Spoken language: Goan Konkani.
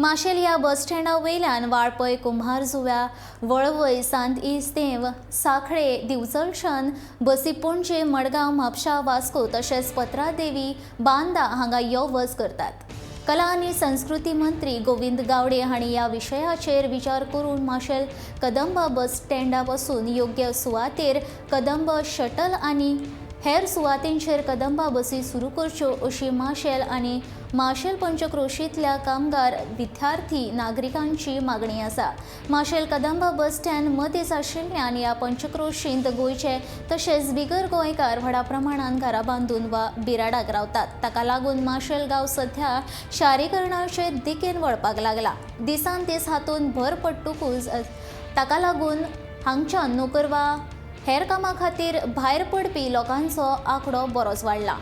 माशेल ह्या बस स्टँडा वयल्यान वाळपय, कुंभारजुव्या, वळवय, सांत इस्तेव, सांखळे, दिवचलच्यान बसी पणजे, मडगांव, म्हापशा, वास्को तशेंच पत्रादेवी, बांदा हांगा यो वच करतात. कला आनी संस्कृती मंत्री गोविंद गावडे हांणी ह्या विशयाचेर विचार करून माशेल कदंबा बस स्टँडा पसून योग्य सुवातेर कदंब शटल आनी हेर सुवातेंचेर कदंबा बसी सुरू करच्यो अशी माशेल आनी माशेल पंचक्रोशींतल्या कामगार, विद्यार्थी, नागरिकांची मागणी आसा. माशेल कदंबा बस स्टँड मदींच आशिल्ल्यान ह्या पंचक्रोशींत गोंयचे तशेंच बिगर गोंयकार व्हडा प्रमाणान घरां बांदून वा बिराडाक रावतात. ताका लागून माशेल गांव सध्या शारीकरणाचे दिकेन वळपाक लागला. दिसान दीस हातूंत भर पडटकूच ताका लागून हांगच्यान नोकर वा हेर कामां खातीर भायर पडपी लोकांचो आंकडो बरोच वाडला.